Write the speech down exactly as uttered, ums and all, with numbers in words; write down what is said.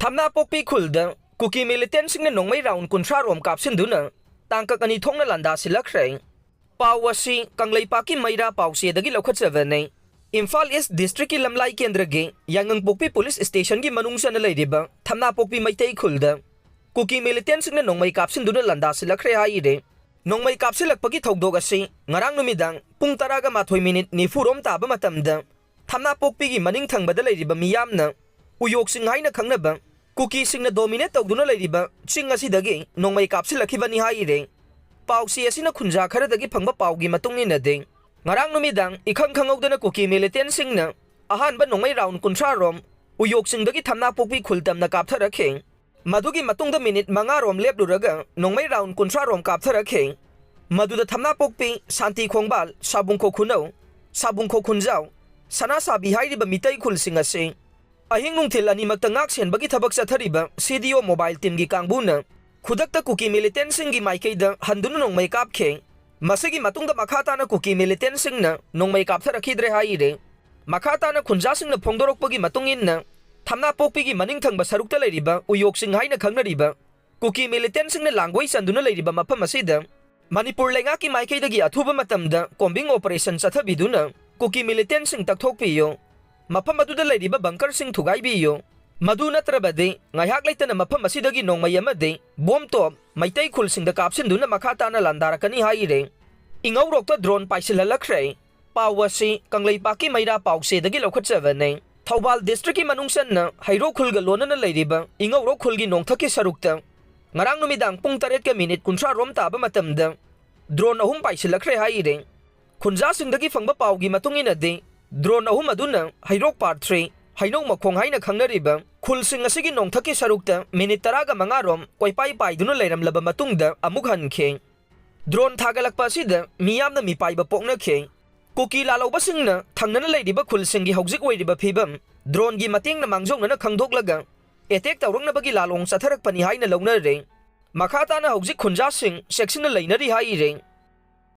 ꯊꯝꯅꯥꯄꯣꯛꯄꯤ ꯈꯨꯜꯗ ꯀꯨꯀꯤ ꯃꯤꯂꯤꯇꯦꯟꯁꯤꯡꯅ ꯅꯣꯡꯃꯩ ꯔꯥꯎꯟ ꯀꯨꯟꯊ꯭ꯔꯥ ꯔꯣꯝ ꯀꯥꯞꯁꯤꯟꯗꯨꯅ ꯇꯥꯡꯀꯛ ꯑꯅꯤ ꯊꯣꯛꯅ ꯂꯥꯟꯗꯥꯁꯤꯜꯂꯛꯈ꯭ꯔꯦ꯫ ꯄꯥꯎ ꯑꯁꯤ ꯀꯪꯂꯩꯄꯥꯛꯀꯤ ꯃꯩꯔꯥ ꯄꯥꯎꯆꯦꯗꯒꯤ ꯂꯧꯈꯠꯆꯕꯅꯤ꯫ ꯏꯝꯐꯥꯜ ꯏꯁ ꯗꯤꯁꯇ꯭ꯔꯤꯛꯀꯤ ꯂꯝꯂꯥꯏ ꯀꯦꯟꯗ꯭ꯔꯒꯤ ꯌꯥꯏꯉꯪꯄꯣꯛꯄꯤ ꯄꯨꯂꯤꯁ ꯁ꯭ꯇꯦꯁꯟꯒꯤ ꯃꯅꯨꯡ ꯆꯟꯅ ꯂꯩꯔꯤꯕ ꯊꯝꯅꯥꯄꯣꯛꯄꯤ ꯃꯩꯇꯩ ꯈꯨꯜꯗ ꯀꯨꯀꯤ ꯃꯤꯂꯤꯇꯦꯟꯁꯤꯡꯅ ꯅꯣꯡꯃꯩ ꯀꯥꯞꯁꯤꯟꯗꯨꯅ ꯂꯥꯟꯗꯥꯁꯤꯜꯂꯛꯈ꯭ꯔꯦ ꯍꯥꯏꯔꯦ꯫ ꯅꯣꯡꯃꯩ ꯀꯥꯞꯁꯤꯜꯂꯛꯄꯒꯤ ꯊꯧꯗꯣꯛ ꯑꯁꯤ ꯉꯔꯥꯡ ꯅꯨꯃꯤꯗꯥꯡ ꯄꯨꯡ ꯇꯔꯥꯒ ꯃꯥꯊꯣꯏ ꯃꯤꯅꯤꯠ ꯅꯤꯐꯨ ꯔꯣꯝ ꯇꯥꯕ ꯃꯇꯝꯗ ꯊꯝꯅꯥꯄꯣꯛꯄꯤꯒꯤ ꯃꯅꯤꯡ ꯊꯪꯕꯗ ꯂꯩꯔꯤꯕ ꯃꯤꯌꯥꯝꯅ ꯎꯌꯣꯛꯁꯤꯡ ꯍꯥꯏꯅ ꯈꯪꯅꯕ ꯀꯨꯀꯤꯁꯤꯡꯅ ꯗꯣꯃꯤꯅꯦꯠ ꯇꯧꯗꯨꯅ ꯂꯩꯔꯤꯕ ꯆꯤꯡ ꯑꯁꯤꯗꯒꯤ ꯅꯣꯡꯃꯩ ꯀꯥꯞꯁꯤꯜꯂꯛꯈꯤꯕꯅꯤ ꯍꯥꯏꯔꯦ꯫ ꯄꯥꯎꯆꯦ ꯑꯁꯤꯅ ꯈꯨꯟꯖꯥ ꯈꯔꯗꯒꯤ ꯐꯪꯕ ꯄꯥꯎꯒꯤ ꯃꯇꯨꯡ ꯏꯟꯅꯗꯤ, ꯉꯔꯥꯡ ꯅꯨꯃꯤꯗꯥꯡ ꯏꯈꯪ ꯈꯪꯍꯧꯗꯅ ꯀꯨꯀꯤ ꯃꯤꯂꯤꯇꯦꯟꯁꯤꯡꯅ ꯑꯍꯥꯟꯕ ꯅꯣꯡꯃꯩ ꯔꯥꯎꯟ ꯀꯨꯟꯊ꯭ꯔꯥ ꯔꯣꯝ ꯎꯌꯣꯛꯁꯤꯡꯗꯒꯤ ꯊꯝꯅꯥꯄꯣꯛꯄꯤ ꯈꯨꯜ ꯇꯝꯅ ꯀꯥꯞꯊꯔꯛꯈꯤ꯫ ꯃꯗꯨꯒꯤ ꯃꯇꯨꯡꯗ ꯃꯤꯅꯤꯠ ꯃꯉꯥ ꯔꯣꯝ ꯂꯦꯞꯂꯨꯔꯒ ꯅꯣꯡꯃꯩ ꯔꯥꯎꯟ ꯀꯨꯟꯊ꯭ꯔꯥ ꯔꯣꯝ ꯀꯥꯞꯊꯔꯛꯈꯤ꯫ ꯃꯗꯨꯗ ꯊꯝꯅꯥꯄꯣꯛꯄꯤ, ꯁꯥꯟꯇꯤ ꯈꯣꯡꯕꯥꯜ, ꯁꯥꯕꯨꯡꯈꯣꯛ ꯈꯨꯅꯧ, ꯁꯥꯕꯨꯡꯈꯣꯛ ꯈꯨꯟꯖꯥꯎ, ꯁꯅꯥꯁꯥꯕꯤ ꯍꯥꯏꯔꯤꯕ ꯃꯤꯇꯩ ꯈꯨꯜꯁꯤꯡ ꯑꯁꯤ ꯑꯍꯤꯡ ꯅꯨꯡꯊꯤꯜ ꯑꯅꯤꯃꯛꯇ ꯉꯥꯛ ꯁꯦꯟꯕꯒꯤ ꯊꯕꯛ ꯆꯠꯊꯔꯤꯕ ꯁꯤ ꯗꯤ ꯑꯣ ꯃꯣꯕꯥꯏꯜ ꯇꯤꯝꯒꯤ ꯀꯥꯡꯕꯨꯅ ꯈꯨꯗꯛꯇ ꯀꯨꯀꯤ ꯃꯤꯂꯤꯇꯦꯟꯁꯤꯡꯒꯤ ꯃꯥꯏꯀꯩꯗ ꯍꯟꯗꯨꯅ ꯅꯣꯡꯃꯩ ꯀꯥꯞꯈꯤ꯫ ꯃꯁꯤꯒꯤ ꯃꯇꯨꯡꯗ ꯃꯈꯥ ꯇꯥꯅ ꯀꯨꯀꯤ ꯃꯤꯂꯤꯇꯦꯟꯁꯤꯡꯅ ꯅꯣꯡꯃꯩ ꯀꯥꯞꯊꯔꯛꯈꯤꯗ꯭ꯔꯦ ꯍꯥꯏꯔꯦ꯫ ꯃꯈꯥ ꯇꯥꯅ ꯈꯨꯟꯖꯥꯁꯤꯡꯅ ꯐꯣꯡꯗꯣꯔꯛꯄꯒꯤ ꯃꯇꯨꯡ ꯏꯟꯅ, ꯊꯝꯅꯥꯄꯣꯛꯄꯤꯒꯤ ꯃꯅꯤꯡ ꯊꯪꯕ ꯁꯔꯨꯛꯇ ꯂꯩꯔꯤꯕ ꯎꯌꯣꯛꯁꯤꯡ ꯍꯥꯏꯅ ꯈꯪꯅꯔꯤꯕ ꯀꯨꯀꯤ ꯃꯤꯂꯤꯇꯦꯟꯁꯤꯡꯅ ꯂꯥꯡꯒꯣꯏ ꯆꯟꯗꯨꯅ ꯂꯩꯔꯤꯕ ꯃꯐꯝ ꯑꯁꯤꯗ ꯃꯅꯤꯄꯨꯔ ꯂꯩꯉꯥꯛꯀꯤ ꯃꯥꯏꯀꯩꯗꯒꯤ ꯑꯊꯨꯕ ꯃꯇꯝꯗ ꯀꯣꯝꯕꯤꯡ ꯑꯣꯄꯔꯦꯁꯟ ꯆꯠꯊꯕꯤꯗꯨꯅ ꯀꯨꯀꯤ ꯃꯤꯂꯤꯇꯦꯟꯁꯤꯡ ꯇꯛꯊꯣꯛꯄꯤꯌꯨ, ꯃꯐꯝ ꯑꯗꯨꯗ ꯂꯩꯔꯤꯕ ꯕꯪꯀꯔꯁꯤꯡ ꯊꯨꯒꯥꯏꯕꯤꯌꯨ, ꯃꯗꯨ ꯅꯠꯇ꯭ꯔꯕꯗꯤ ꯉꯥꯏꯍꯥꯛ ꯂꯩꯇꯅ ꯃꯐꯝ ꯑꯁꯤꯗꯒꯤ ꯅꯣꯡꯃꯩ ꯑꯃꯗꯤ ꯕꯣꯝ ꯇꯣꯞ ꯃꯩꯇꯩ ꯈꯨꯜꯁꯤꯡꯗ ꯀꯥꯞꯁꯤꯟꯗꯨꯅ ꯃꯈꯥ ꯇꯥꯅ ꯂꯥꯟꯗꯥꯔꯛꯀꯅꯤ ꯍꯥꯏꯔꯦ꯫ ꯏꯉꯧꯔꯣꯛꯇ ꯗ꯭ꯔꯣꯟ ꯄꯥꯏꯁꯤꯜꯍꯜꯂꯛꯈ꯭ꯔꯦ꯫ ꯄꯥꯎ ꯑꯁꯤ ꯀꯪꯂꯩꯄꯥꯛꯀꯤ ꯃꯩꯔꯥ ꯄꯥꯎꯆꯦꯗꯒꯤ ꯂꯧꯈꯠꯆꯕꯅꯤ꯫ ꯊꯧꯕꯥꯜ ꯗꯤꯁꯇ꯭ꯔꯤꯛꯀꯤ ꯃꯅꯨꯡ ꯆꯟꯅ ꯍꯩꯔꯣꯛ ꯈꯨꯜꯒ ꯂꯣꯟꯅꯅ ꯂꯩꯔꯤꯕ ꯏꯉꯧꯔꯣꯛ ꯈꯨꯜꯒꯤ ꯅꯣꯡꯊꯛꯀꯤ ꯁꯔꯨꯛꯇ ꯉꯔꯥꯡ ꯅꯨꯃꯤꯗꯥꯡ ꯄꯨꯡ ꯇꯔꯦꯠꯀ ꯃꯤꯅꯤꯠ ꯀꯨꯟꯊ꯭ꯔꯥ ꯔꯣꯝ ꯇꯥꯕ ꯃꯇꯝꯗ ꯗ꯭ꯔꯣꯟ ꯑꯍꯨꯝ ꯄꯥꯏꯁꯤꯜꯂꯛꯈ꯭ꯔꯦ ꯍꯥꯏꯔꯦ꯫ ꯈꯨꯟꯖꯥꯁꯤꯡꯗꯒꯤ ꯐꯪꯕ ꯄꯥꯎꯒꯤ ꯃꯇꯨꯡ ꯏꯟꯅꯗꯤ, ꯗ꯭ꯔꯣꯟ ꯑꯍꯨꯝ ꯑꯗꯨꯅ ꯍꯩꯔꯣꯛ ꯄꯥꯔꯠ ꯊ꯭ꯔꯤ, ꯍꯩꯅꯧ ꯃꯈꯣꯡ ꯍꯥꯏꯅ ꯈꯪꯅꯔꯤꯕ ꯈꯨꯜꯁꯤꯡ ꯑꯁꯤꯒꯤ ꯅꯣꯡꯊꯛꯀꯤ ꯁꯔꯨꯛꯇ ꯃꯤꯅꯤꯠ ꯇꯔꯥꯒ ꯃꯉꯥ ꯔꯣꯝ ꯀꯣꯏꯄꯥꯏ ꯄꯥꯏꯗꯨꯅ ꯂꯩꯔꯝꯂꯕ ꯃꯇꯨꯡꯗ ꯑꯃꯨꯛ ꯍꯟꯈꯤ꯫ ꯗ꯭ꯔꯣꯟ ꯊꯥꯒꯠꯂꯛꯄ ꯑꯁꯤꯗ ꯃꯤꯌꯥꯝꯅ ꯃꯤꯄꯥꯏꯕ ꯄꯣꯛꯅꯈꯤ꯫ ꯀꯨꯀꯤ ꯂꯥꯜꯍꯧꯕꯁꯤꯡꯅ ꯊꯪꯅꯅ ꯂꯩꯔꯤꯕ ꯈꯨꯜꯁꯤꯡꯒꯤ ꯍꯧꯖꯤꯛ ꯑꯣꯏꯔꯤꯕ ꯐꯤꯕꯝ ꯗ꯭ꯔꯣꯟꯒꯤ ꯃꯇꯦꯡꯅ ꯃꯥꯡꯖꯧꯅꯅ ꯈꯪꯗꯣꯛꯂꯒ ꯑꯦꯇꯦꯛ ꯇꯧꯔꯛꯅꯕꯒꯤ ꯂꯥꯂꯣꯡ ꯆꯠꯊꯔꯛꯄꯅꯤ ꯍꯥꯏꯅ ꯂꯧꯅꯔꯦ꯫ ꯃꯈꯥ ꯇꯥꯅ ꯍꯧꯖꯤꯛ ꯈꯨꯟꯖꯥꯁꯤꯡ ꯆꯦꯛꯁꯤꯟꯅ ꯂꯩꯅꯔꯤ ꯍꯥꯏꯔꯦ꯫